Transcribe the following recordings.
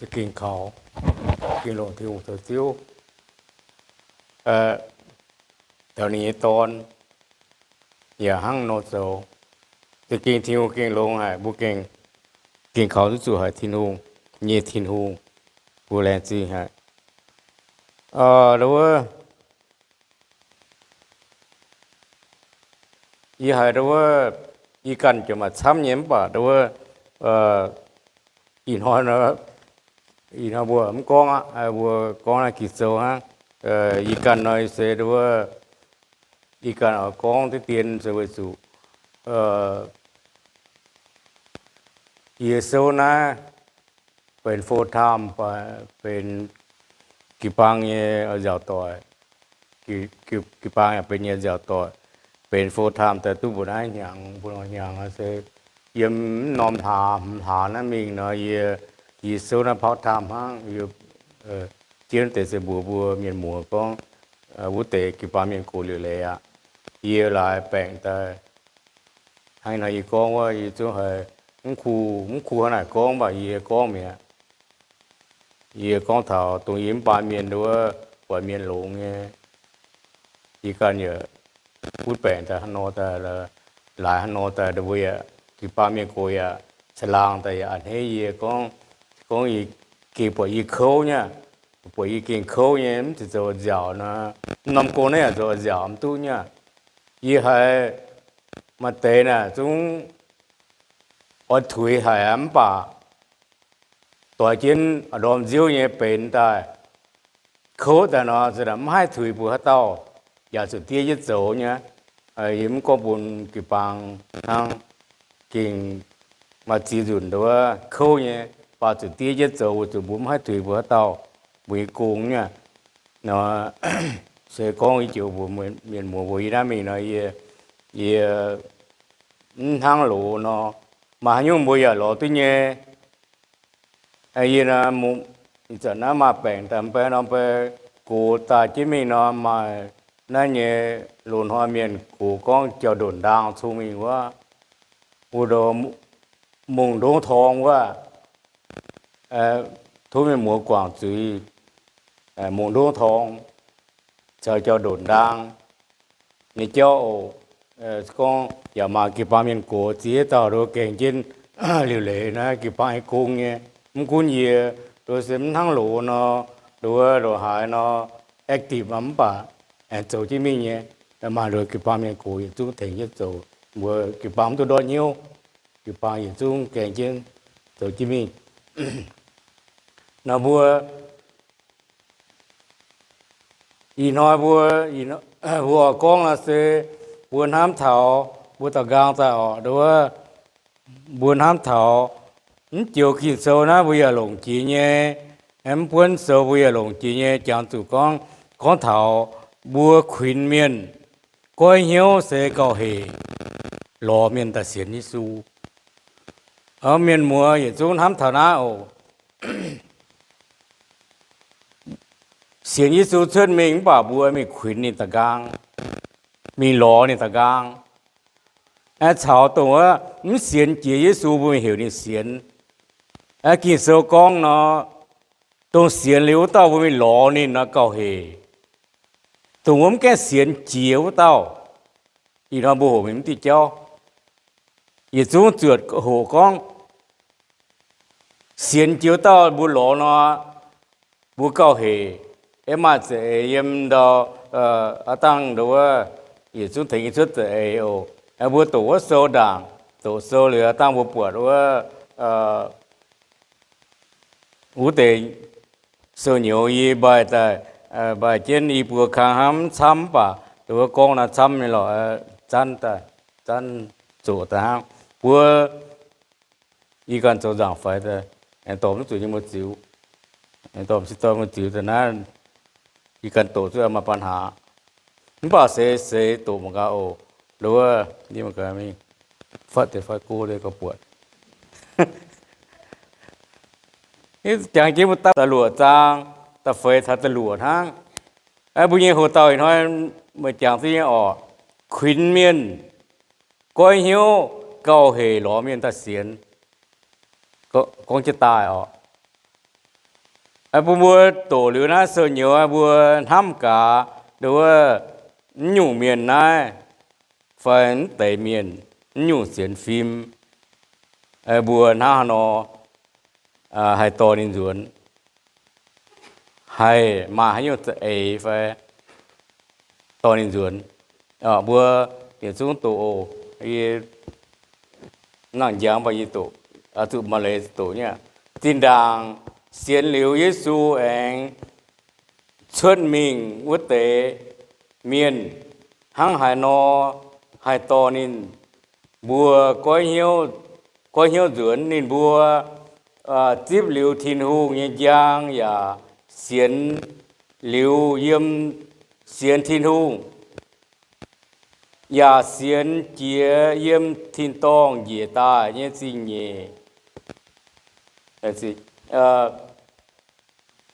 za'gengh kaux, gengh longc Tin-Hungh zoux Ziouv, zoux ninh nyei dorn, yaac hnangv nor zoux. Za'gengh Tin-Hungh gengh longx haic, mbuo gengh, gengh kaux duqv zuqc haic Tin-Hungh nyei Tin-Hungh, mbuo laengz zingh haic. Wuov, yie haiz ndau wuov, yie ganh jomc maaih camv nyei mv baac ndau wuov, ih hnoi, ih hnoi mbuo mv gorngv aqv, mbuo gorngv naaiv Ging-Sou hnangv. Yie ganh nor se ndau wuov, yie ganh oix gorngv deix dien se weic zuqc yie souv naaiv benx full time, benx jiu-baang nyei nziaauc doic, jiu-baang yaac benx nyei nziaauc doic, benx full time daaih duqv mbuo naaiv hnyangx, mbuo hnyangx se yiem mv norm hlaax, hmz hlaax naaiv mingh nor, yie, yie souv naaiv part time hnangv. Yie jienv deix se mbuox mbuo mienh muoz gorngv, wuov deix jiu-baang mienh gox liuc leiz aqv. Yie laaix baengc daaih hnangv nor yie gorngv wuov, yie zungv haiz mv kuh, mv kuh hnangv naaic gorngv, mv baac yie gorngv mi'aqv. Yie gorngv taux dongh yie mv baac mienh nduov, buatc mienh longx nyei, yie ganh yaac butv baengc daaih hnangv nor daaih, laaix hnangv nor daaih, mbuo yaac jiu-baang mienh gox yaac caangh laangh daaih yaac a'hneiv yie gorngv, gorngv yie gengh buatc yie kouv nyei, buatc yie gengh kouv nyei, mv zuqc zoux nziaauc nor, mv norm gong naaiv yaac zoux nziaauc mv duqv nyei. Yie haiz maaih deix naaic zungv oix tuix haic aqv, mv baac doix jienv ndorm nziouv nyei benx daaih, kouv daaih nor, se mv haih tuix mbuo haaix dauh, yaac zuqc diev jienv zoux nyei. Yie mv gorngv bun jiu-baang hnangv, gengh maaih ziex nzunc nduov kouv nyei, baac zuqc diev jienv zoux weic zuqc mbuo mv haih tuix mbuo haaix dauh, mbuo nyei gong nyei. Nor se gorngv ih joux mbuox mienh muoz mbuo yie naaiv mingh nor, yie, yie mv hnangv loz nor, maaih haaix nyungc mbuo yaac lorz duqv nyei. Yie naaiv, ih zanc naaiv maaih baengc daaih mv bei nor, mv bei gox daaih jienv mingh nor, maaih naaiv nyei loz-hnoi mienh gox gorngv jauv-ndonc ndaang cong mingh wuov, wuov ndoqv mungh ndongv torng wuov, tov mienh muoz guangc zuiz, mungh ndongv torng caux jauv-ndonc ndaang nyei jauv oc. Gorngv yaac maaih jiu-baang mienh gox ziex dauh nduov gaengh jienv liuc leiz naaiv jiu-baang nyei gong nyei. Mv gunv yie nduov se mv hnangv loz nor, nduov loz-haaix nor active mv baac aengx zoux jienv mingh nyei. Maaih nduov jiu-baang mienh gox yietc zungv tengx jienv zoux, mbuo jiu-baang mv duqv ndortv hnyouv, jiu-baang yietc zungv gaengh jienv zoux jienv mingh. Nor mbuo ih hnoi mbuo, mbuo oix gorngv nor se mbuo hnamv taux mbuo daux nqaang daaih oc, nduov, mbuo hnamv taux mv joux Ging-Sou naaiv mbuo yaac longc jiex nyei, mv buonv sou mbuo yaac longc jiex nyei, jangx zuqc gorngv, gorngv taux mbuo kuinx mienh goiv hnyouv se gauh hec lorz mienh daaih sienx Yesu. Mienh muoz yietc zungv hnamv taux naaiv oc. Sienx Yesu cuotv mingh mv baac mbuo mingh kuinx ninh da'nqaang, mingh lorz ninh da'nqaang. Caux dongh wuov mv sienx jiex Yesu mbuo mingh heuc ninh sienx. Ging-Sou gorngv nor, dongh sienx liuz wuov dauh mbuo mingh lorz ninh nor gauh hec. Dongh wuov mv gaengh sienx jiex wuov dauh, ih hnoi mbuo hoqc mingh mv diuh jauv. Yietc zungv zuotc hoqc gorngv, sienx jiex wuov dauh mbuo lorz nor, mbuo gauh hec. Aeqv, maaih za'eix yiem ndau, aav dangh nduov, yietc zungv tengx nyei cuotv za'eix oc. Mbuo doqc wuov sou ndaangc, doqc sou liuz aav dangh mbuo buatc wuov, wuov deix sou nyouz yie mbaih daaih, mbaih jienv i buo kang hnangv, mv camv mv baac nduov gorngv naaiv camv nyei lorqc, zanv daaih, zanv zoqc daaih hnangv. Mbuo, yie ganh zoux nzaangc faix daaih, aengx dorh mv zuqc nyei muoz-ziux, aengx dorh m'sieqv dorh muoz-ziux daaih naaiv, yie ganh doqc zuqc maaih ปัญหา. Mv baac seix seix doqc mangc gaax oc. Nduov, yie mangc gaax mingh fatv deix fatv go deix gauh buatc. Jangx jienv mbuo da'luoqc zaang, da'feix caux da'luoqc hnangv. Mbuo nyei hoc dauh ih hnoi meih jangx duqv nyei orqc, kuinx mienh goiv hnyouv gauh hec lorz mienh daaih sienx. Gorngv jienv daaih orqc, Bun mbuo doqc liuz naaiv sou-nyouz, mbuo hnamv gaax nduov wuov, mv nyungc mienh naaiv, fai mv deix mienh, mv nyungc sienx fim, mbuo hnangv haaix nor haih dorh ninh nzuonx, haih maaih haaix nyungc za'eix fai dorh ninh nzuonx. Mbuo yietc zungv doqc oc. Yie nangc njang mv baac yie doqc, zuqc maaih leiz doqc nyei. Zinh ndaangc sienx liuz Yesu aengx cuotv mingh wuov deix mienh, hnangv haaix nor haih dorh ninh mbuo goiv hnyouv nzuonx. Ninh mbuo zipv liuz Tin-Hungh nyei njang yaac sienx liuz yiem, sienx Tin-Hungh, yaac sienx jiex yiem tin-dorngh njiec daaih nyei zingh nyeic,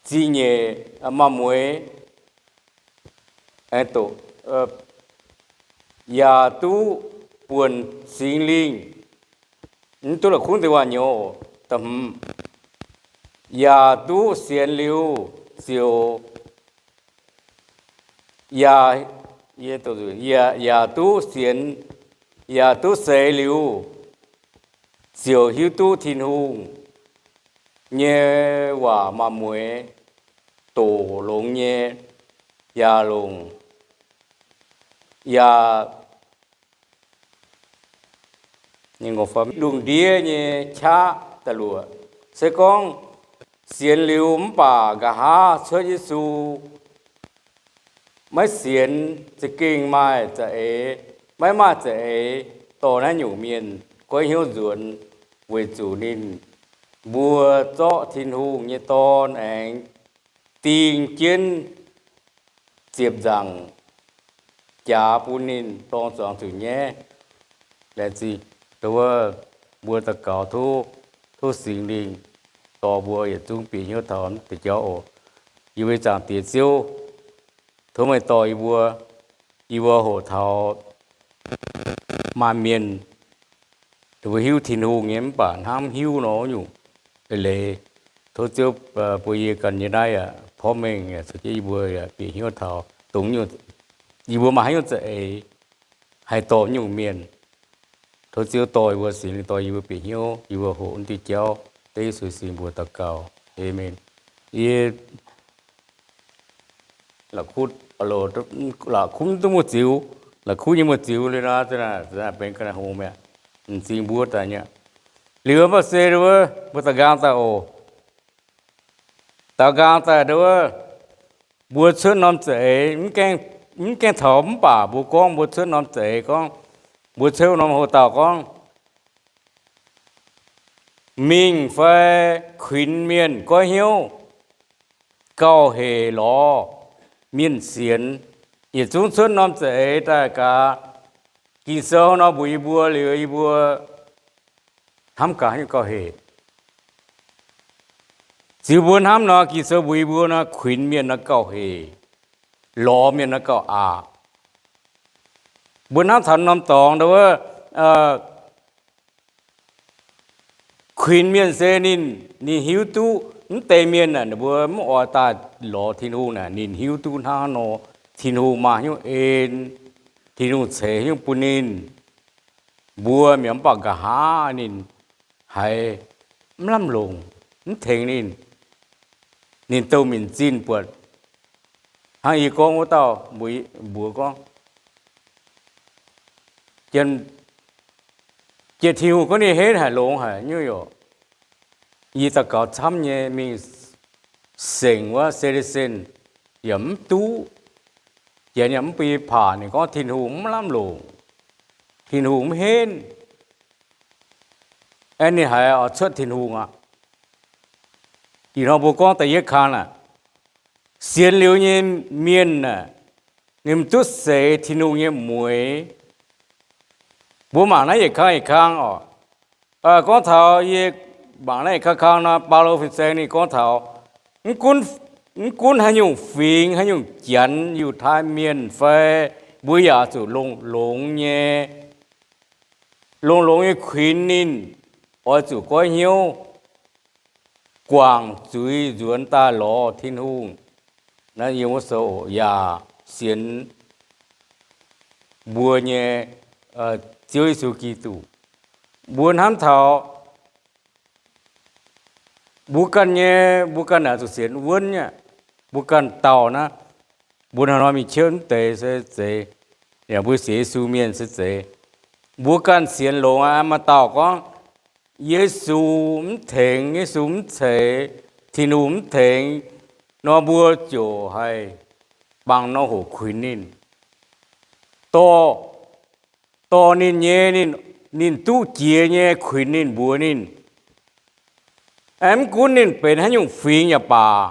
zingh nyeic maaih mueiz, yaac duqv buonc Singx Lingh, mv duqv la'kuqv deix waac-nyouz, yaac duqv sienx liuz ziouc, yaac, yaac duqv sienx, yaac duqv seix liuz, ziouc hiuv duqv Tin-Hungh nyei waac maaih mueiz, doqc longx nyei, yaac longc, yaac lungh ndiev nyei qaqv da'luoqc. Se gorngv sienx liuz mv baac nqa'haav cuotv Yesu, maiv sienx za'gengh maaih za'eix, maiv maaih za'eix dorh naaiv nyungc mienh goiv hnyouv nzuonx, weic zuqc ninh mbuo zorqv Tin-Hungh nyei Dorn aengx ding jienv ziepc nzaangc jaax bun ninh dorng zuangx zuqc nyaiv. Laengz zingh wuov, mbuo daux gaux tov, tov Singx Lingh dorh mbuo yietc zungv bieqc hnyouv taux deix jauv oc. Yie mbuo Zaangc Diex Ziouv, tov meih dorh yie mbuo, yie mbuo hoqc taux maaih mienh, mbuo hiuv Tin-Hungh nyei mv baac hnangv mv hiuv nor nyungc eix leiz. Tov Ziouv bun yie ganh nyei naaiv yaac porv mengh, yaac caux jienv yie mbuo yaac bieqc hnyouv taux dongh nyungc, yie mbuo maaih haaix nyungc za'eix haih dorh nyungc mienh. Tov Ziouv dorh yie mbuo, Singx Lingh dorh yie mbuo bieqc hnyouv, yie mbuo hoqc wuov diuh jauv. Dengv Yesu Singx mbuox daux gaux. Aamen. Yie la'kuqv duqv muoz-ziux, la'kuqv nyei muoz-ziux liuz nor, benx ga'naaiv hngongx mi'aqv, m'zing mbuov daaih nyei. Liuz mv baac se wuov, mbuo daux nqaang daaih oc. Daux nqaang daaih nduov, mbuo cuotv norm za'eix, mv gaengh taux mv baac mbuo gorngv mbuo cuotv norm za'eix gorngv, mbuo cuotv norm hoc-dauh gorngv, mingh fai kuinx mienh goiv hnyouv, gauh hec lorz mienh sienx. Yietc zungv cuotv norm za'eix daaih gaax, Ging-Sou nor mbuox yie mbuo liuz yie mbuo hnamv gaax nyei gauh hec. Ziux mbuo hnamv nor, Ging-Sou mbuox yie mbuo nor, kuinx mienh nor gauh hec, lorz mienh nor gauh aqc. Mbuo hnamv taux norm dorngx nduov, kuinx mienh se ninh, ninh hiuv duqv mv deix mienh aeqv, ninh mbuo mv oix daaih lorz Tin-Hungh naaic, ninh hiuv duqv hnangv haaix nor Tin-Hungh maaih hnyouv en, Tin-Hungh ceix hnyouv bun ninh. Mbuo mi'aqv, mv baac nqa'haav ninh haiz mv lamh longc, mv tengx ninh, ninh douh minc zinh buatc. Hnangv yie gorngv wuov dauh mbuox gorngv, jiex Tin-Hungh gorngv ninh henv haic longx haic nyei oc. Yie daux gaux camv nyei mingh sengc wuov citizen yaac mv duqv. Janx yaac mv bun yie paac, ninh gorngv Tin-Hungh mv lamh longc, Tin-Hungh mv henv, aeqv, ninh haiz oix cuotv Tin-Hungh aqv. Ih hnoi mbuo gorngv da'yietv kang aeqv, sienx liuz nyei mienh aeqv, ninh mv duqv seix Tin-Hungh nyei mueix. Mbuo mangc naaiv yietc kang yietc kang oc. Gorngv taux yie mangc naaiv yietc kang kang nor, Baulo fin-saeng ninh gorngv taux, mv gunv haaix nyungc fingx, haaix nyungc Janx, Yiutai Mienh fai mbuo yaac zuqc longx-longx nyei, longx-longx nyei kuinx ninh, oix zuqc goiv hnyouv. guangc zuiz nzuonx daaih lorz Tin-Hungh, yaac sienx mbuo nyei Ziouv Yesu Giduc. Mbuo hnamv taux mbuo ganh nyei, mbuo ganh naaic zuqc sienx wuonv nyei. Mbuo ganh dauh naaiv, mbuo hnoi-hnoi mingh ciouv mv deix se zeiz, yaac mbuo sienx Yesu mienh se zeiz. Mbuo ganh sienx longx aqv. Maaih dauh gorngv, Yesu mv tengx, Yesu mv ceix, Tin-Hungh mv tengx nor, mbuo ziouc haih bangc nor hoqc kuinx ninh, dorh, dorh ninh nyei, ninh, ninh duqv jiex nyei kuinx ninh mbuox ninh. Aeqv, mv gunv ninh benx haaix nyungc fingx yaac baac,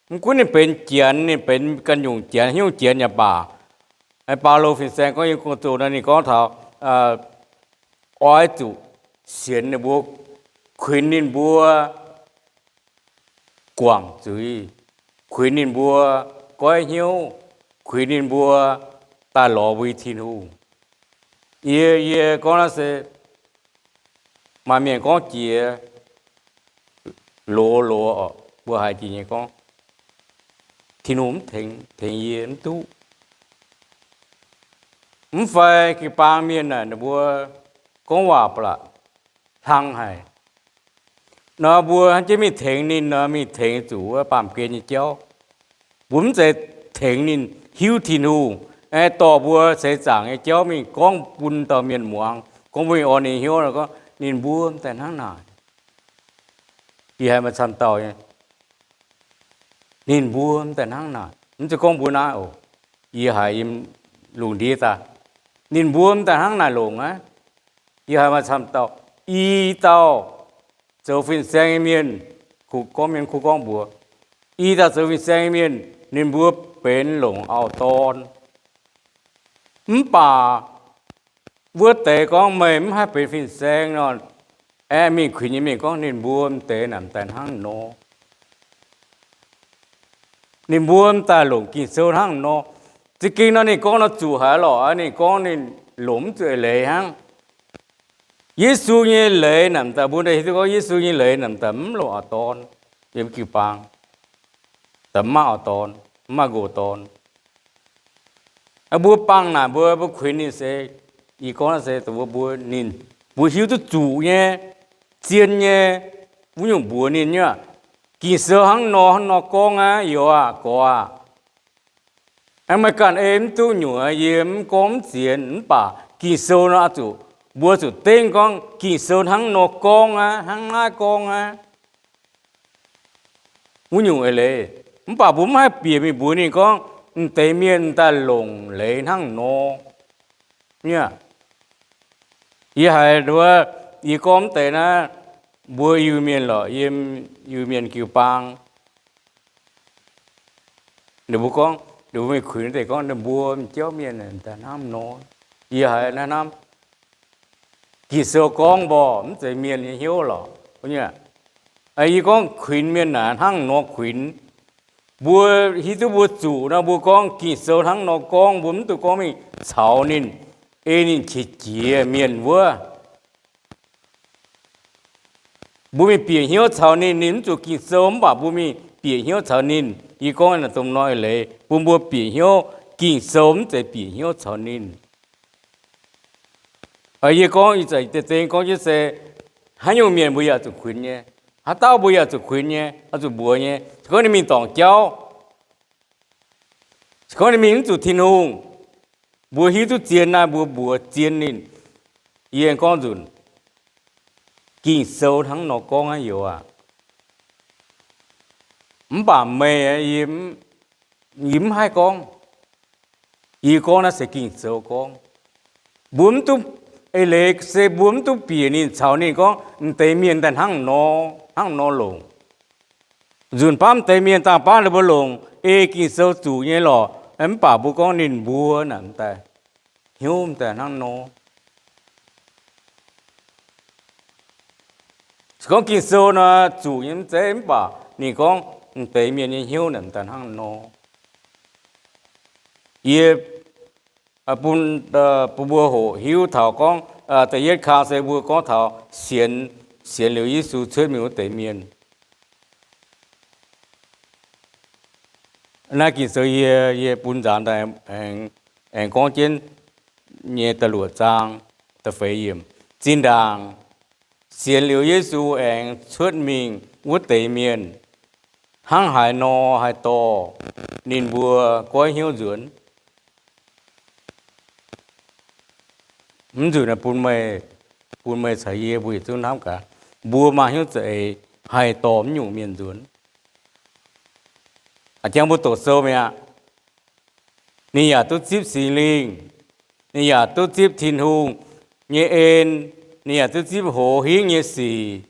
mv gunv ninh benx Janx, ninh benx ganh nyungc Janx, haaix nyungc Janx yaac baac. Baulo fin-saeng gorngv yiem gong-zoh nor, ninh gorngv taux oix zuqc sienx ninh mbuo, kuinx ninh mbuo guangc zuiz, kuinx ninh mbuo goiv hnyouv, kuinx ninh mbuo daaih lorz mbuo nyei Tin-Hungh. Yie, yie gorngv naaiv se maaih mienh gorngv jiex loz-loz oc, mbuo haiz jiex nyei gorngv, Tin-Hungh mv tengx, tengx yie mv duqv. Mv fai jiu-baang mienh naaic ninh mbuo gorngv waac ba'laqc hlang haic. Nor mbuo hnangv jienv mingh tengx ninh nor, mingh tengx zuqc wuov baamh gen nyei jauv. Mbuo mv zeiz tengx ninh hiuv Tin-Hungh, dorh mbuo seix zaangc nyei jauv mingh gorngv bun dauh mienh muangx, gorngv mbuo mingh orn ninh hnyouv nor, gorngv ninh mbuo mv daaih hnangv naaic. Yie haiz maaih camv dauh nyei, ninh mbuo mv daaih hnangv naaic. Mv zeiz gorngv mbuo naaiv oc. Yie haiz yiem lungh ndiev daaih, ninh mbuo mv daaih hnangv naaic longc aqv. Yie haiz maaih camv dauh, i dauh zoux fin-saeng nyei mienh, gorngv mienh kuv gorngv mbuox, i dauh zoux fin-saeng nyei mienh, ninh mbuo benx longc auv-dorn. Mv baac wuov deix gorngv meih mv haih benx fin-saeng nor, aeqv, mingh kuinx nyei mienh gorngv ninh mbuo m'deix naaic m'daaih hnangv nor. Ninh mbuo m'daaih longc Ging-Sou hnangv nor. Za'gengh nor ninh gorngv nor zuqc haic lorqc, ninh gorngv ninh longc mv zuqc eix leiz hnangv. Yesu nyei leiz naaic m'daaih, mbuo daaih hiuv duqv gorngv Yesu nyei leiz naaic m'daaih mv longc auv-dorn, yiem jiu-baang, daaih mv maaih auv-dorn, mv maaih nqox-dorn. Mbuo bangh naaic mbuo, mbuo kuinx ninh se, yie gorngv naaiv se dongh mbuo, mbuo ninh, mbuo hiuv duqv zuqc nyei, zien nyei, wuov nyungc mbuox ninh nyei aqv. Ging-Sou hnangv nor hnangv nor gorngv aqv, youz aac, gorx aac. Aengx meih ganh ei mv duqv nyuoz, yie mv gorngv mv sienx, mv baac Ging-Sou nor oix zuqc, mbuo zuqc dengv gorngv Ging-Sou hnangv nor gorngv aqv, hnangv naaiv gorngv aqv. Wuov nyungc eix leiz, mv baac mbuo mv haih bieqc mingh mbuox ninh gorngv m'deix mienh m'daaih longc leiz hnangv nor. Mienh, yie haiz wuov, yie gorngv mv deix naaiv, mbuo Iu-Mienh lorqc, yiem Iu-Mienh jiu-baang, ninh mbuo gorngv, ninh mbuo mingh kuinx deix gorngv ninh mbuo m'jauv mienh m'daaih hnangv nor. Yie haiz naaiv hnamv, Ging-Sou gorngv mborqv mv zeiz mienh nyei hnyouv lorqc. Yie gorngv kuinx mienh naaic hnangv nor kuinx. Mbuo hiuv duqv mbuo zuqc nor, mbuo gorngv Ging-Sou hnangv nor gorngv, mbuo mv dungx gorngv mingh caux ninh, ei ninh qiex jiez mienh wuov. Mbuo mingh bieqc hnyouv caux ninh, ninh mv zuqc Ging-Sou mv baac mbuo mingh bieqc hnyouv caux ninh. Yie gorngv naaic domh hnoi eix leiz bun mbuo bieqc hnyouv Ging-Sou, mv zeiz bieqc hnyouv caux ninh. Yie gorngv ih zanc deix deix gorngv jienv se, haaix nyungc mienh mbuo yaac zuqc kuinx nyei. Haaix dauh mbuo yaac zuqc kuinx nyei, oix zuqc mbuox nyei. Se gorngv ninh mingh dorngc jauv, se gorngv ninh mingh mv zuqc Tin-Hungh, mbuo hiuv duqv zien naaiv, mbuo mbuox zien ninh. Yie gorngv nzunc, Ging-Sou hnangv nor gorngv aqv, youz aac. Mv baac meih, yie mv haih gorngv. Yie gorngv naaiv se Ging-Sou gorngv. Mbuo mv duqv, eix leiz se mbuo mv duqv bieqc ninh, caux ninh gorngv m'deix mienh daaih hnangv nor, hnangv nor longc. Nzunc baav m'deix mienh dangh baav ninh mbuo longc ei Ging-Sou zuqc nyei lorqc, mv baac mbuo gorngv ninh mbuo naaic m'daaih hnyouv m'daaih hnangv nor. Se gorngv Ging-Sou nor zuqc nyei mv zeiz, mv baac ninh gorngv m'deix mienh nyei hnyouv naaic m'daaih hnangv nor. Yie bun, bun mbuo hoqc hiuv taux gorngv, da'yietv kang se mbuo gorngv taux sienx, sienx liuz Yesu cuotv mingh wuov deix mienh. Naaiv Ging-Sou yie, yie bun nzaanx daaih aengx gorngv jienv nyei da'luoqc zaang da'feix yiemc. Zinh ndaangc sienx liuz Yesu aengx cuotv mingh wuov deix mienh, hnangv haaix nor haih dorh ninh mbuo goiv hnyouv nzuonx? Mv nzunc bun meih, bun meih caux yie mbuo yietc zungv hnamv gaax, mbuo maaih hnyouv za'eix haih dorh mv nyungc mienh nzuonx. Jangx mbuo doqc sou mi'aqv. Ninh yaac duqv zipv Singx Lingh, ninh yaac duqv zipv Tin-Hungh nyei en, ninh yaac duqv zipv hoz hingv nyei sic.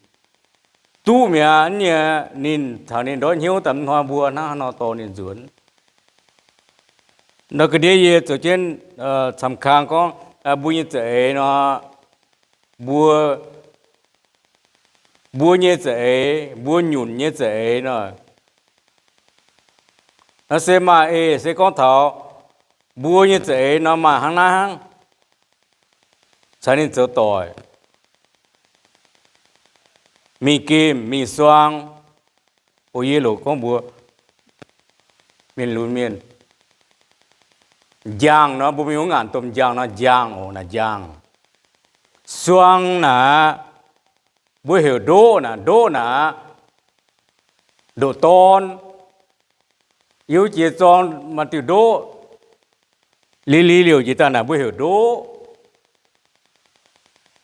Duqv mi'aqv nyei, ninh caux ninh ndortv hnyouv daaih mv hnoi mbuo hnangv haaix nor dorh ninh nzuonx. Nor ga'ndiev yie zoux jienv camv kang gorngv mbuo nyei za'eix nor, mbuo, mbuo nyei za'eix, mbuo nyunc nyei za'eix nor, naaiv se maaih eix se gorngv taux mbuo nyei za'eix nor maaih hnangv naaiv hnangv, caux ninh zoux doic, mingh gemh mingh suang. O, yie loc gorngv mbuo mienh lunx mienh, njang nor, mbuo mingh wuov ngaanc domh njang nor, njang oc, naaic njang. Suang naaic, mbuo heuc ndoqv naaic, ndoqv naaic, ndoqc dorn. Yiem jiex zorng maaih diuh ndoqv, li li liouc jiex daaih naaic mbuo heuc ndoqv.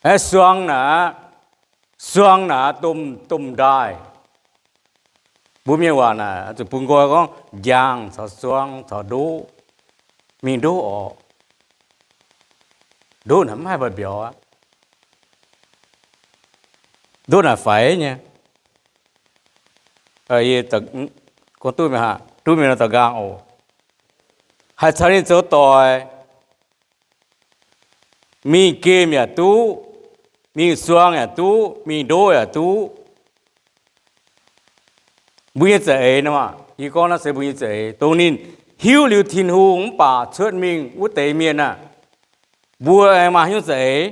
Aeqv, suang naaic, suang naaic domh, domh ndaaih. Mbuo mienh waac naaic zuqc bun nqoi gorngv njang caux suang caux ndoqv, mingh ndoqv oc. Ndoqv naaic mv haih mbiauz aqv. Ndoqv naaic faix nyei. Gorngv duqv mingh, duqv mingh nor da'nqaang oc. Haih caux ninh zoux doic, mingh gemh yaac duqv, mingh suang yaac duqv, mingh ndoqv yaac duqv. Mbuo nyei za'eix nor, yie gorngv naaiv se mbuo nyei za'eix, dongh ninh hiuv liuz Tin-Hungh mv baac cuotv mingh wuov deix mienh aah, mbuo aengx maaih haaix nyungc za'eix?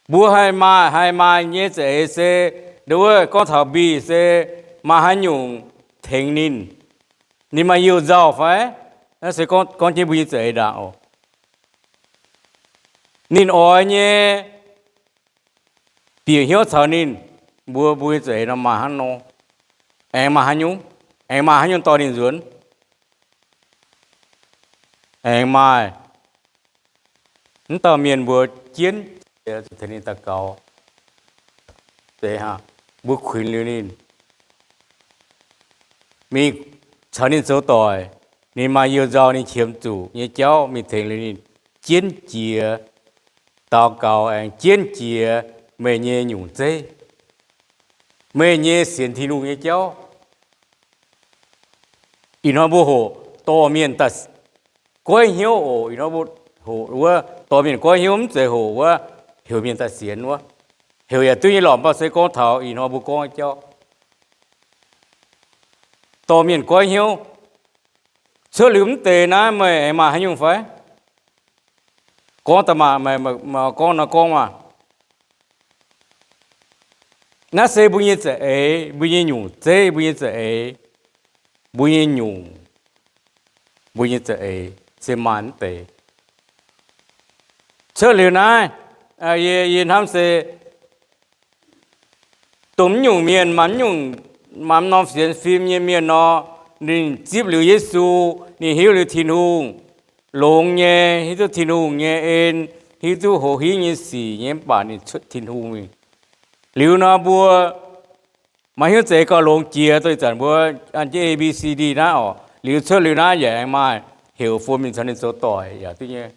Mbuo haih maaih, haih maaih nyei za'eix se, nduov wuov gorngv taux mbih se maaih haaix nyungc tengx ninh, ninh maaih you-nzauh fai? Naaiv se gorngv, gorngv jienv mbuo nyei za'eix ndaangc oc. Ninh oix nyei bieqc hnyouv caux ninh, mbuo, mbuo nyei za'eix nor maaih hnangv nor, aengx maaih haaix nyungc, aengx maaih haaix nyungc dorh ninh nzuonx? Aengx maaih mv dauh mienh mbuo jienv jiex tengx ninh daux gaux. Zeiz hnangv, mbuo kuinx liuz ninh, mingh caux ninh zoux doic, ninh maaih you-nzauh, ninh qiemx zuqc nyei jauv mingh tengx liuz ninh jienv jiex daux gaux, aengx jienv jiex meih nyei nyungc zeiv, meih nyei sienx Tin-Hungh nyei jauv. Ih hnoi mbuo hoqc dorh mienh daaih goiv hnyouv oc. Ih hnoi mbuo hoqc wuov dorh mienh goiv hnyouv mv zeiz hoqc wuov heuc mienh daaih sienx wuov. Heuc yaac duqv nyei lorqc, mv baac se gorngv taux ih hnoi mbuo gorngv nyei jauv, dorh mienh goiv hnyouv. Cuotv liuz mv deix naaiv meih aengx maaih haaix nyungc fai? Gorngv daaih maah, meih gorngv nor gorngv maah. Naaiv se mbuo nyei za'eix, mbuo nyei nyungc zeiv, mbuo nyei za'eix, mbuo nyei nyungc, mbuo nyei za'eix se maaih mv deix. Cuotv liuz naaiv, yie, yie hnamv se dongh mv nyungc mienh, maaih mv nyungc, maaih mv norm sienx fim nyei mienh nor, ninh zipv liuz Yesu, ninh hiuv liuz Tin-Hungh, longx nyei, hiuv duqv Tin-Hungh nyei en, hiuv duqv hoz hingv nyei sic nyei, mv baac ninh cuotv Tin-Hungh mingh. Liuz nor mbuo maaih hnyouv za'eix gauh longx jiex, dongh ih zanc mbuo an jienv A B C D naaiv oc. Liuz cuotv liuz naaiv yaac aengx maaih heuc fun mingh caux ninh zoux doic yaac duqv nyei.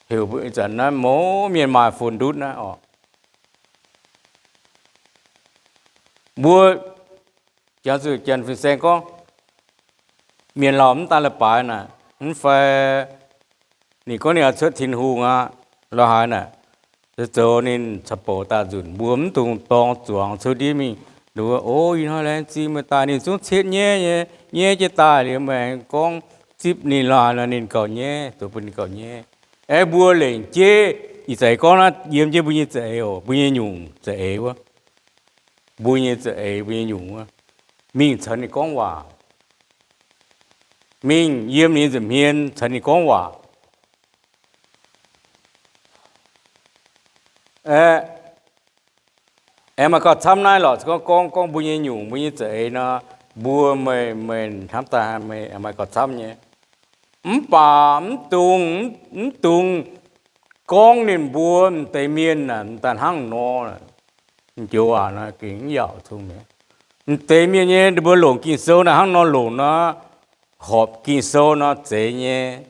Heuc ih zanc naaiv mouz mienh maaih fun ndutv naaiv oc. Mbuo jangx zuqc Janx fin-saeng gorngv, mienh lauh mv daan leiz-baaix naaic, mv fai ninh gorngv ninh oix cuotv Tin-Hungh aqv, lorz haaix naaic, zoux ninh caux bouc daaih nzunc, mbuo mv dungx dorng zuangx cuotv ndiev mingh. O, ih hnoi laengz zingh meih daaih, ninh zungv cietv nyaiv nyei, nyaiv jienv daaih liuz meih aengx gorngv zipv ninh, lorz haaix nor ninh gauh nyaiv, zoux bun ninh gauh nyaiv. Aeqv, mbuo lengc jeiv ih zanc gorngv naaiv yiem jienv mbuo nyei za'eix oc, mbuo nyei nyungc za'eix wuov, mbuo nyei za'eix, mbuo nyei nyungc wuov, mingh caux ninh gorngv waac. mingh yiem ninh nza'hmien caux ninh gorngv waac. Aengx maaih gauh camv naaiv lorqc, gorngv, gorngv, gorngv mbuo nyei nyungc, mbuo nyei za'eix nor, mbuo meih, meih hnamv daaih meih maaih gauh camv nyei. Mv baac mv dungx, mv dungx gorngv ninh mbuo m'deix mienh naaic daaih hnangv nor. M'joux waac naaiv gengh mv yaauc cong-mengh. M'deix mienh nyei, ninh mbuo longc Ging-Sou naaiv hnangv nor longc nor, horpc Ging-Sou nor zeiz nyei.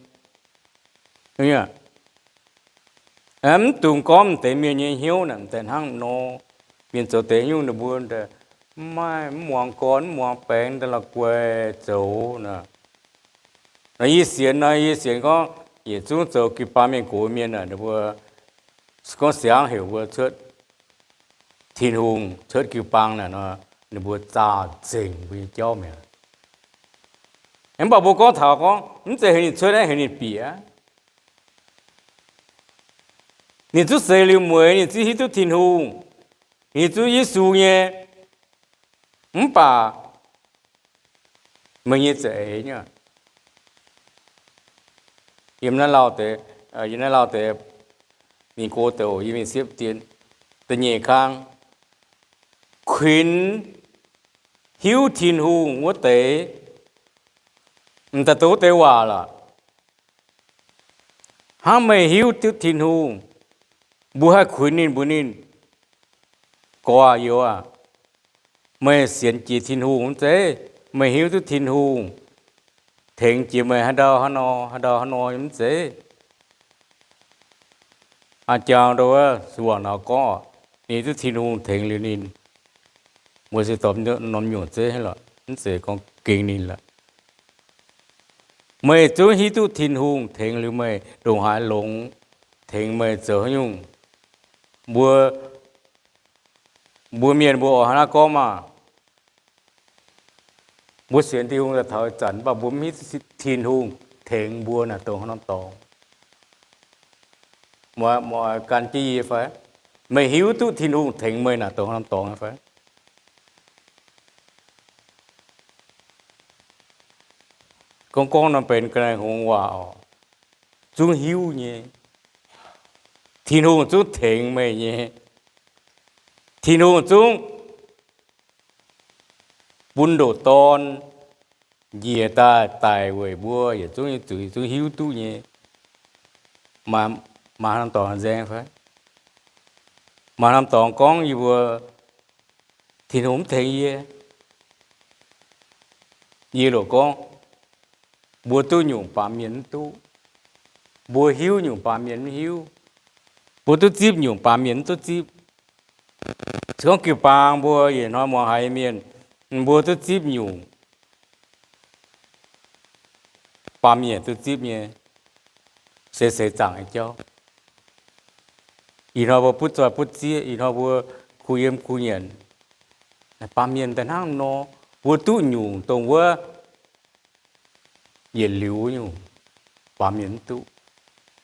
Mv dungx gorngv m'deix mienh nyei hnyouv naaic m'deix hnangv nor. Mienh zoux deix nyungc ninh mbuo mv maaih, mv muangx gorn, mv muangx baengx, daaih la'guaih zoux nor. Nor yie sienx nor, yie sienx gorngv yietc zungv zoux jiu-baang mienh gox mienh naaic, ninh mbuo gorngv siangx heuc mbuo cuotv Tin-Hungh, cuotv jiu-baang naaic nor, ninh mbuo zaah nzengc mbuo nyei jauv mi'aqv. Mv baac mbuo gorngv taux gorngv mv zeiz heuc ninh cuotv, naaiv heuc ninh bieqc. Ninh zungv seix liuz mueiz, ninh zungv hiuv duqv Tin-Hungh, ninh zungv Yesu nyei, mv baac meih nyei za'eix nyei. Yiem naaiv lauh deix, yiem naaiv lauh deix, mingh go deix oc, yie mingh siepv dien, da'nyeic kang, kuinx hiuv Tin-Hungh wuov deix, m'daaih doqc wuov deix waac lorqc. Hnangv meih hiuv duqv Tin-Hungh, mbuo haih kuinx ninh mbuox ninh, Gorx-youz aac, meih sienx jiex Tin-Hungh mv zeiz? Meih hiuv duqv Tin-Hungh tengx jiex meih haaix ndau haaix nor, haaix ndau haaix nor mv zeiz? Aa, jangx ndo wuov, suangx nor gorngv, ninh hiuv duqv Tin-Hungh tengx liuz ninh, mbuo se dorh norm nyungc zeiv lorqc, mv zeiz gorngv gengx ninh lorqc. Meih zungv hiuv duqv Tin-Hungh tengx liuz meih ndongc haaix longx, tengx meih zoux haaix nyungc. Mbuo, mbuo mienh mbuo oix hnangv naaiv gorngv maah! Mbuo sienx Tin-Hungh daaih taux ih zanc, mv baac mbuo mv hiuv Tin-Hungh tengx mbuo naaic dongh haaix norm dorngx. Meih, meih gan jienv yie fai? Meih hiuv duqv Tin-Hungh tengx meih naaic dongh haaix norm dorngx fai? Gorngv gorngv nor benx ga'naaiv hngongx waac oc. Zungv hiuv nyei. Tin-Hungh zungv tengx meih nyei. Tin-Hungh zungv bun ndoqc Dorn njiec daaih daic weic mbuo yietc zungv nyei zuiz, zungv hiuv duqv nyei. Maaih haaix norm dorngx nzaeng fai? Maaih haaix norm dorngx gorngv yie mbuo Tin-Hungh mv tengx yie? Yie loc gorngv, mbuo duqv nyungc, baamh mienh mv duqv. Mbuo hiuv nyungc, baamh mienh mv hiuv. Mbuo duqv zipv nyungc, baamh mienh mv duqv zipv. Se gorngv jiu-baang mbuo yietc hnoi muangx haiz mienh, mbuo duqv zipv nyungc, baamh mienh duqv zipv nyei, se seix zaangc nyei jauv. Ih hnoi mbuo butv zoih butv zieqv, ih hnoi mbuo kuh yiem kuh nyanc, baamh mienh daaih hnangv nor, mbuo duqv nyungc dongh wuov yietc liuz nyungc, baamh mienh mv duqv.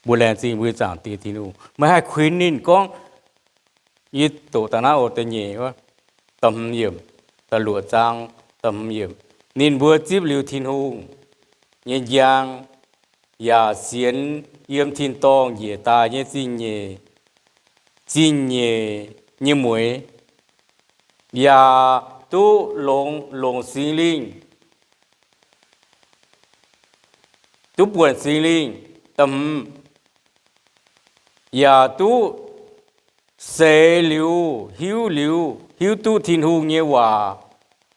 Mbuo laengz zingh mbuo nyei Zaangc Diex Tin-Hungh. Meih haih kuinx ninh gorngv, yie doqc daaih naaiv oc, da'nyeic wuov, da'hmz yiemc, da'luoqc zaang, da'hmz yiemc. Ninh mbuo zipv liuz Tin-Hungh nyei njang, yaac sienx yiem tin-dorngh njiec daaih nyei zingh nyeic, zingh nyeic nyei mueix, yaac duqv longx, longc Singx Lingh, duqv buonc Singx Lingh, da'hmz, yaac duqv seix liuz, hiuv liuz, hiuv duqv Tin-Hungh nyei waac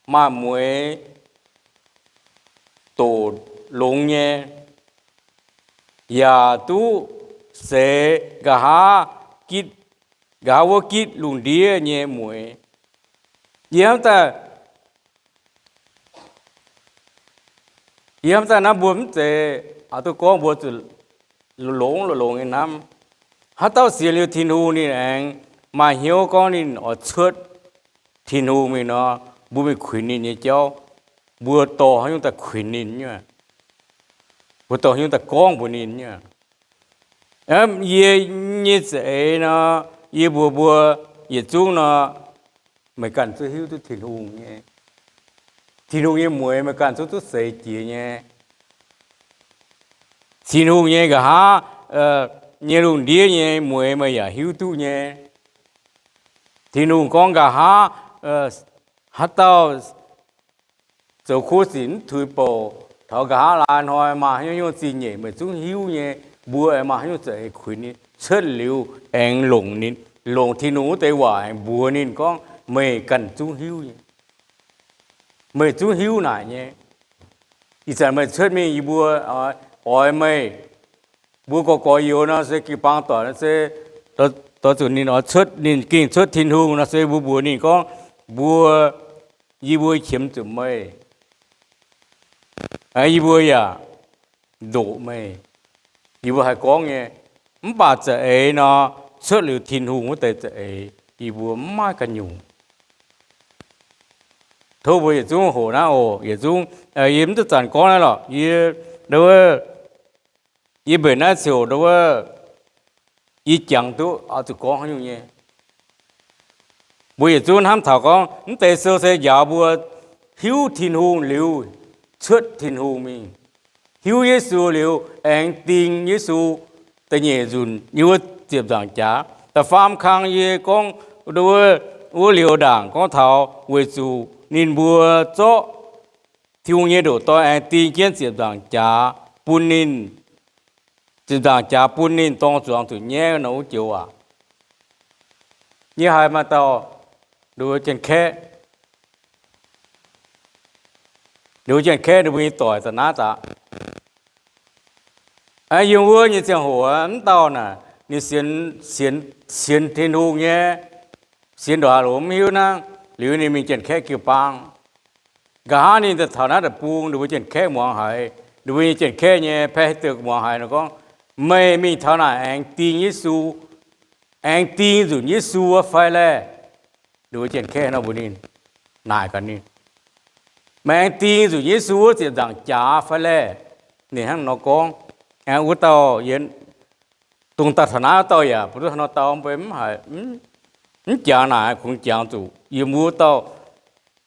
maaih mueix doqc longx nyei, yaac duqv seix nqa'haav gitv, nqa'haav wuov gitv lungh ndiev nyei mueix. Yie hnamv daaih, yie hnamv daaih naaiv mbuo mv zeiz oix duqv gorngv mbuo zuqc longx longx nyei hnamv. Haaix dauh sienx liuz Tin-Hungh ninh aengx maaih hnyouv gorngv ninh oix cuotv Tin-Hungh mingh nor, mbuo mingh kuinx ninh nyei jauv. Mbuo dorh haaix nyungc daaih kuinx ninh nyei? Mbuo dorh haaix nyungc daaih gorngv mbuox ninh nyei? Yie nyei za'eix nor, yie mbuox mbuo yietc zungv nor, meih ganh zungv hiuv duqv Tin-Hungh nyei, Tin-Hungh nyei mueix meih ganh zungv duqv seix jiex nyei. Tin-Hungh nyei nqa'haav nyei lungh ndiev nyei mueix meih yaac hiuv duqv nyei. Tin-Hungh gorngv nqa'haav, haaix dauh zoux kuv sic mv tuix bouc, taux nqa'haav laai hnoi maaih haaix nyungc zingh nyeic meih zungv hiuv nyei. Mbuo aengx maaih haaix nyungc za'eix kuinx ninh cuotv liuz aengx longc ninh, longc Tin-Hungh wuov deix waac aengx mbuox ninh gorngv meih ganh zungv hiuv nyei. Meih zungv hiuv naaic nyei. Ih zanc meih cuotv mingh yie mbuo oix meih, mbuo gorx-gorx youz nor se jiu-baang doic nor se, doix zuqc ninh oix cuotv, ninh gengh cuotv Tin-Hungh nor se mbuo mbuox ninh gorngv, mbuo, yie mbuo qiemx zuqc meih, yie mbuo yaac ndoqc meih. Yie mbuo haih gorngv nyei. Mv baac za'eix nor, cuotv liuz Tin-Hungh wuov deix za'eix yie mbuo mv maaih ganh nyungc. Tov mbuo yietc zungv hoqc naaiv oc. Yietc zungv, yie mv duqv zanc gorngv naaiv lorqc. Yie, wuov, yie mbenc naaiv ziouc, wuov, yie jangx duqv oix zuqc gorngv haaix nyungc nyei. Mbuo yietc zungv hnamv taux gorngv mv deix sou se njaaux mbuo hiuv Tin-Hungh liuz cuotv Tin-Hungh mingh, hiuv Yesu liuz aengx ding Yesu da'nyeic nzunc yiem wuov ziepc nzaangc jaax. Da'faam kang yie gorngv, wuov, wuov liuz ndaangc gorngv taux weic zuqc ninh mbuo zorqv Tin-Hungh nyei ndoqc Dorn aengx ding jienv ziepc nzaangc jaax bun ninh, ziepc nzaangc jaax bun ninh dorng zuangx zuqc nyaiv nor wuov joux aac. Yie haiz maaih dauh, ninh mbuo Janx-Kaeqv, ninh mbuo Janx-Kaeqv ninh mbuo nyei doic da'naaiv daaih, yiem wuov nyei ziangh hoc mv dauh naaic ninh sienx, sienx Tin-Hungh nyei, sienx ndongc haaix longx mv hiuv hnangv. Liuz ninh mingh Janx-Kaeqv jiu-baang. Nqa'haav ninh daaih taux naaiv deic-bung, ninh mbuo Janx-Kaeqv muangx haiz, ninh mbuo nyei Janx-Kaeqv nyei pastor muangx haiz nor gorngv, meih mingh taux naaic aengx ding Yesu, aengx ding nzunc Yesu wuov fai laeh? Ninh mbuo Janx-Kaeqv nor mbuox ninh, naaic gaax ninh, meih aengx ding nzunc Yesu wuov ziepc nzaangc jaax fai laeh? Ninh hnangv nor gorngv. Aengx wuov dauh, dongh daaih taux naaiv wuov dauh yaac mbuo duqv hnangv nor dau, mbuo mv haiz, mv jangx naaic, kungx jangx zuqc yiem wuov dauh,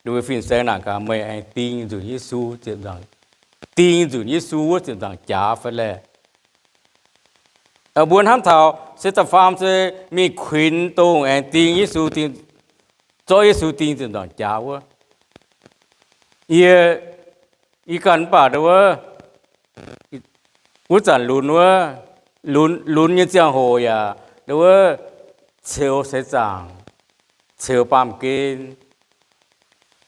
ninh mbuo fin-saeng naaic gaax, meih aengx ding nzunc Yesu ziepc nzaangc, ding nzunc Yesu wuov ziepc nzaangc jaax fai laeh? Mbuo hnamv taux se da'faam se mingh kuinx dongh aengx ding Yesu, ding, zorqv Yesu ding ziepc nzaangc jaax wuov. Yie, yie ganh mv baac wuov, wuov zanc lunx wuov, lunx, lunx nyei ziangh hoc yaac wuov, ceux seix zaangc, ceux baamh gen.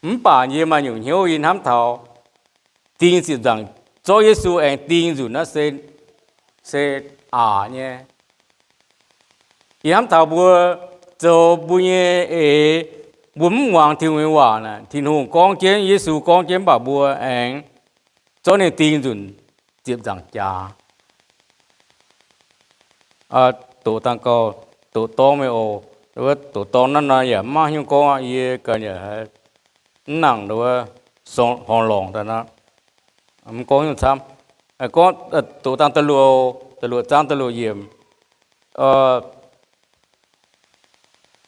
Mv baac yie maaih nyungc hnyouv yie hnamv taux ding ziepc nzaangc, zorqv Yesu aengx ding nzunc naaiv se, se aqc nyei. Yie hnamv taux mbuo zoux mbuo nyei eix, mbuo mv muangx Tin-Hungh nyei waac naaic, Tin-Hungh gorngv jienv, Yesu gorngv jienv, mv baac mbuo aengx zorqv ninh ding nzunc ziepc nzaangc jaax. Doqc dangh gauh, doqc dorng meih oc. Doqc dorng naaiv nor yaac mv maaih haaix nyungc gorngv aqv. Yie ganh yaac mv nangc wuov, horngh lorngc daaih nor, mv gorngv nyungc camv. Gorngv doqc dangh da'luoqc, da'luoqc zaang da'luoqc yiemc.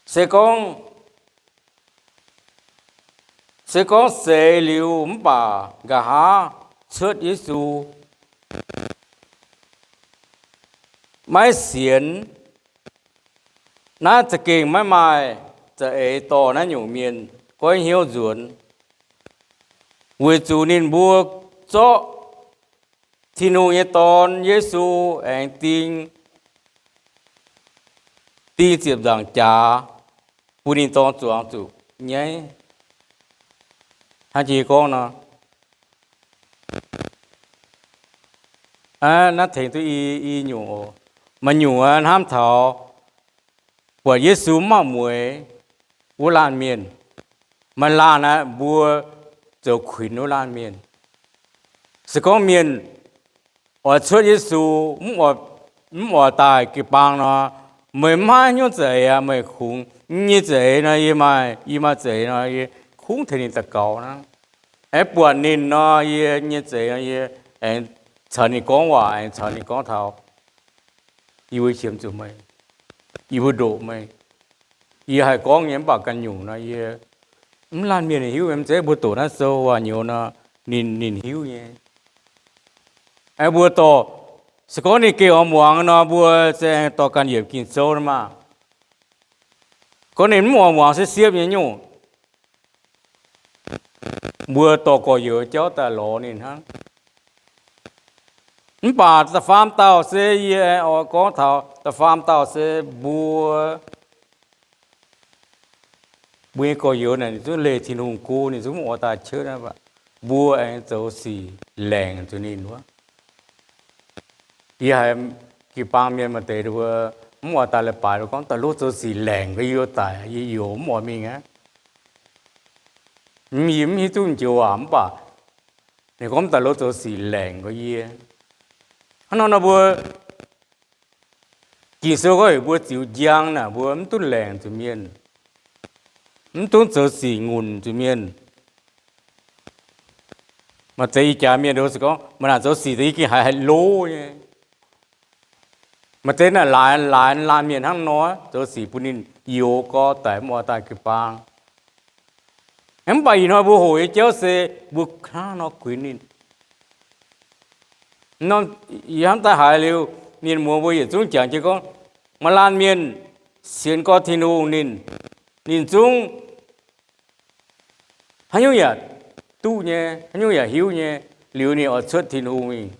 Se gorngv, se gorngv seix liuz mv baac nqa'haav cuotv Yesu, maiv sienx, naaiv za'gengh maiv maaih za'eix dorh naaiv nyungc mienh goiv hnyouv nzuonx, weic zuqc ninh mbuo zorqv Tin-Hungh nyei Dorn, Yesu, aengx ding, ding ziepc nzaangc jaax, bun ninh dorng zuangx zuqc nyaiv. Hnangv jiex gorngv nor, naaiv tengx duqv i, i nyungc oc. Maaih nyungc hnamv taux buatc Yesu mv maaih mueix wuov laanh mienh. Maaih laanh aqv, mbuo zoux kuinx wuov laanh mienh. Se gorngv mienh oix cuotv Yesu, mv oix daaih jiu-baang nor, meih mv maaih haaix nyungc za'eix aqv. Meih kungx, yie nyei za'eix nor, yie maaih, yie maaih za'eix nor, yie kungx tengx ninh daux gaux hnangv. Aengx buatc ninh nor, yie nyei za'eix nor, yie aengx caux ninh gorngv waac, aengx caux ninh gorngv taux, yie mbuo qiemx zuqc meih, yie mbuo ndoqc meih. Yie haih gorngv nyei mv baac ganh nyungc nor, yie, mv laanh mienh ninh hiuv nyei. Mv zeiz mbuo doqc naaiv sou waac-nyouz nor, ninh, ninh hiuv nyei. Aengx mbuo dorh Se gorngv ninh gengh oix muangx nor, mbuo se aengx dorh ganh yiemc Ging-Sou maah. Gorngv ninh mv oix muangx, siepv-siepv nyei nyungc, mbuo dorh gorx-youz jauv daaih lorz ninh hnangv. Mv baac da'faam dauh se yie oix gorngv taux da'faam dauh se mbuo, mbuo nyei gorx-youz naaic ninh zungv leih Tin-Hungh go, ninh zungv mv oix daaih cuotv, mbuo aengx zoux sic laengc zuqc ninh wuov. Yie haiz jiu-baang mienh maaih deix mv oix daaih leiz-baaix gorngv, daaih lov zoux sic laengc, yie daic, yie youz mv oix mingh aqv. Yie mv hiuv duqv joux waac, mv baac ninh gorngv daaih lov zoux sic laengc gorx yie. Hnangv nor nor mbuo Ging-Sou gorngv heuc mbuo ziux njang naaic, mbuo mv dungx laengc zuqc mienh, mv dungx zoux sic ngunc zuqc mienh. Maaih deix ih jaax mienh se gorngv maaih naaic zoux sic deix yie gengh haiz haih lov nyei. Maaih deix naaic laaix laaix laanh mienh hnangv nor, zoux sic bun ninh youz gorx daic, mv oix daaih jiu-baang. Mv baac ih hnoi mbuo hoqc nyei jauv se mbuo hnangv nor kuinx ninh. Hnamv daaih haiz liuz, mienh muoz mbuo yietc zungv jangx jienv gorngv, maaih laanh mienh sienx gorx Tin-Hungh ninh, ninh zungv haaix nyungc yaac duqv nyei, haaix nyungc yaac hiuv nyei, liuz ninh oix cuotv Tin-Hungh mingh.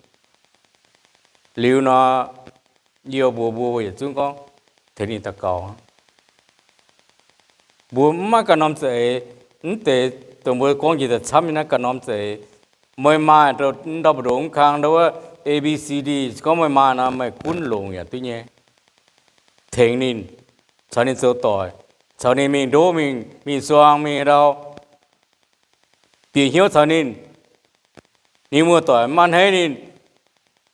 Liuz nor, yie mbuox mbuo yietc zungv gorngv, tengx ninh daux gaux. Mbuo mv maiv ganh norm za'eix, mv deix dongh mbuo gorngv njiec daaih camv nyei naaiv ganh norm za'eix. Meih maaih ndau-mbu'ndongx mv kang ndau wuov A B C D, gorngv meih maaih nor, meih gunv longc yaac duqv nyei. Tengx ninh, caux ninh zoux doic, caux ninh mingh ndoqv mingh, mingh suang mingh haaix ndau, bieqc hnyouv caux ninh. Ninh muoz-doic maiv a'hneiv ninh,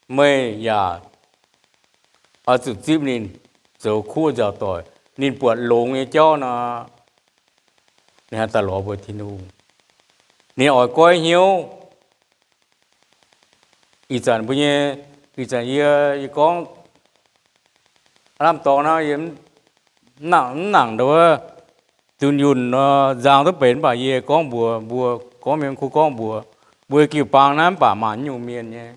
meih yaac oix zuqc zipv ninh zoux kuv nzaaux doic. Ninh buatc longx nyei jauv nor, ninh haih daaih lorz mbuo Tin-Hungh. Ninh oix goiv hnyouv. Ih zanc mbuo nyei, ih zanc yie, yie gorngv lamh dorngx naaiv, yie mv nangc ndau wuov dunh yunh nor, nzang duqv benx, mv baac yie gorngv mbuox mbuo, gorngv mienh kuv gorngv mbuox mbuo jiu-baang naaiv mv baac maaih nyungc mienh nyei.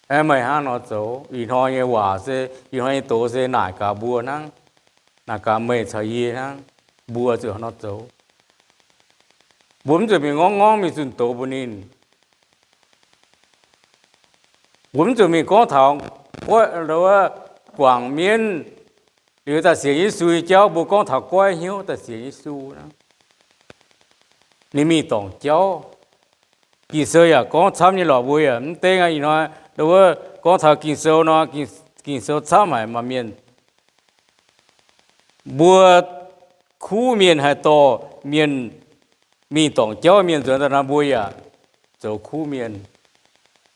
Meih hnangv nor zoux, ih hnoi nyei waac se, ih hnoi nyei doz se naaic gaax mbuo hnangv, naaic gaax meih caux yie hnangv, mbuo zuqc hnangv nor zoux. Mbuo mv zuqc mingh ngorngv ngorngv mingh zunh doz mbuox ninh. Mbuo mv zuqc mingh gorngv taux guangc mienv liuz daaih sienx Yesu nyei jauv, mbuo gorngv taux goiv hnyouv daaih sienx Yesu. Ninh mingh dorngc jauv. Ging-Sou yaac gorngv camv nyei lorqc, mbuo yaac mv dengv aqv. Ih hnoi ndau wuov gorngv taux Ging-Sou nor, Ging-Sou camv haic maah mienh. Mbuo kuv mienh haih dorh mienh mingh dorngc jauv, mienh nzuonx daaih nor, mbuo yaac zoux kuv mienh.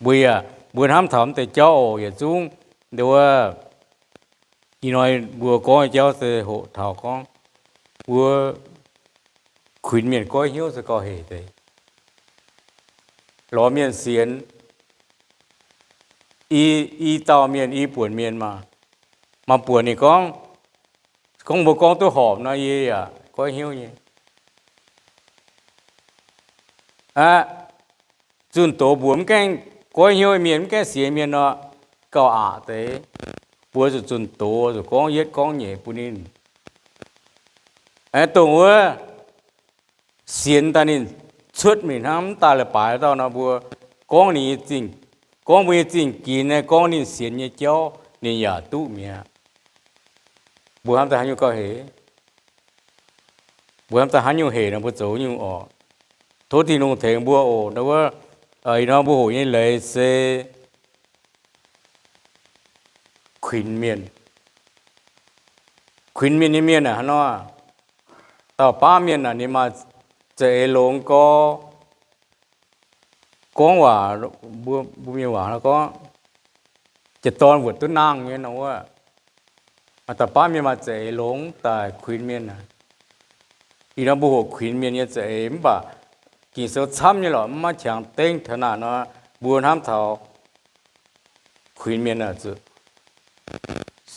Mbuo yaac, mbuo hnamv taux mv deix jauv oc, yietc zungv ndau wuov ih hnoi mbuo gorngv nyei jauv se hoqc taux gorngv mbuo kuinx mienh goiv hnyouv se gauh hec deix. Lorz mienh sienx, i, i dauh mienh, i buonc mienh maah, maaih buonc ninh gorngv, gorngv mbuo gorngv duqv horpc nor, yie yaac goiv hnyouv nyei. Aqv, zunh doz mbuox mv gaengh goiv hnyouv mienh, mv gaengh sienx mienh nor, gauh aqc deix. Mbuo zuqc zunh doz, zuqc gorngv yietv gorngv nyeic bun ninh. Aengx dongh wuov sienx daaih ninh cuotv mingh hnangv, mv daaih leiz-baaix dauh nor, mbuo gorngv ninh nyei zingh, gorngv mbuo nyei zingh ginx, gorngv ninh sienx nyei jauv, ninh yaac duqv mi'aqv. Mbuo hnamv daaih haaix nyungc gauh hec? Mbuo hnamv daaih haaix nyungc hec nor, mbuo zoux nyungc oc. Tov Tin-Hungh tengx mbuo oc. Ndau wuov, ih hnoi mbuo hoqc nyei leiz se kuinx mienh. Kuinx mienh nyei mienh aah, hnangv nor, dauh baav mienh aah, ninh maaih za'eix longx gorx, gorngv waac, mbuo, mbuo mienh waac nor gorngv, jiex dorn wuotc duqv nangh nyei nor wuov. Maaih dauh baav mienh maaih za'eix longx daaih kuinx mienh aah. Ih hnoi mbuo hoqc kuinx mienh nyei za'eix, mv baac Ging-Sou camv nyei lorqc, mv maaih qangx dengv taux naaic nor, mbuo hnamv taux kuinx mienh aah, zuqc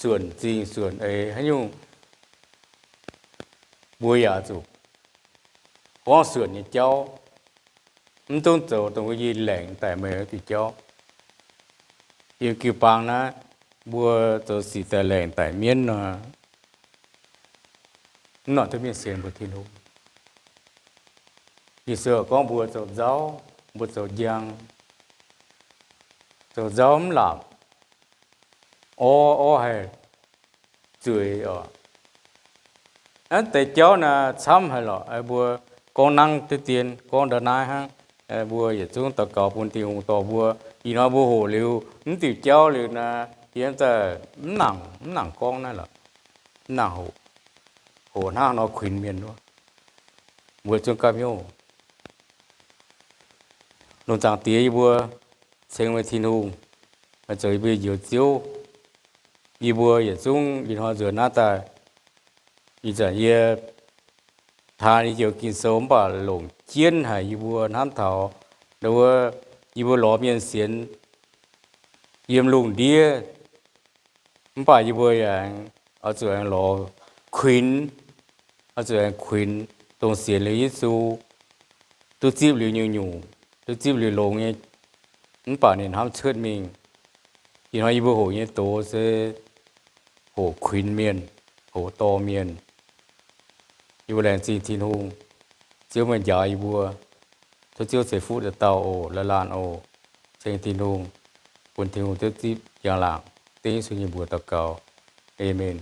suonc zingh suonc eix haaix nyungc, mbuo yaac zuqc gorngv suonc nyei jauv, mv dungx zoux dongh wuov yie laengz daaih meih wuov diuh jauv. Yiem jiu-baang naaiv, mbuo zoux sic daaih laengc daic mienv nor, mv nangc duqv mienh sienx mbuox Tin-Hungh. Yesu gorngv mbuo zoux nzauv, mbuo zoux njang, zoux nzauv mv laapc, orv orv haih zueiz oc. Naaiv deix jauv naaiv camv haic lorqc. Mbuo gorngv nangv deix dien gorngv nda'naaiv hnangv. Mbuo yietc zungv daux gaux bun Tin-Hungh dorh mbuo. Ih hnoi mbuo hoqc liuz mv diuc jauv liuz naaiv, yie daaih mv nangc, mv nangc gorngv naaiv lorqc. Mv nangc hoqc, hoqc hnangv nor kuinx mienh wuov. Mbuo zungv gapv hnyouv. Lungh zaangc Diex, yie mbuo ceng meih Tin-Hungh, meih zoux yie mbuo njoux Ziouv. Yie mbuo yietc zungv ih hnoi nzuonx naaiv daaih, ih zanc yie taan yie njoux Ging-Sou mv baac longc jienv haic yie mbuo hnamv taux wuov, yie mbuo lorz mienh sienx yiem lungh ndiev, mv baac yie mbuo yaac oix zuqc aengx lorz kuinx, oix zuqc aengx kuinx dongh sienx liuz Yesu, duqv zipv liuz nyungc-nyungc, duqv zipv liuz longx nyei, mv baac ninh hnamv cuotv mingh. Ih hnoi yie mbuo hoqc nyei doz se hoqc kuinx mienh, hoqc dorh mienh. Yie mbuo laengz zingh Tin-Hungh. Ziouv meih njaaux yie mbuo. Tov Ziouv ceix fuqv dauh dauh oc, laanh laanh oc. Ceng Tin-Hungh, bun Tin-Hungh duqv zipv njang-laangc. Dengv Yesu nyei mbuox daux gaux. Aamen.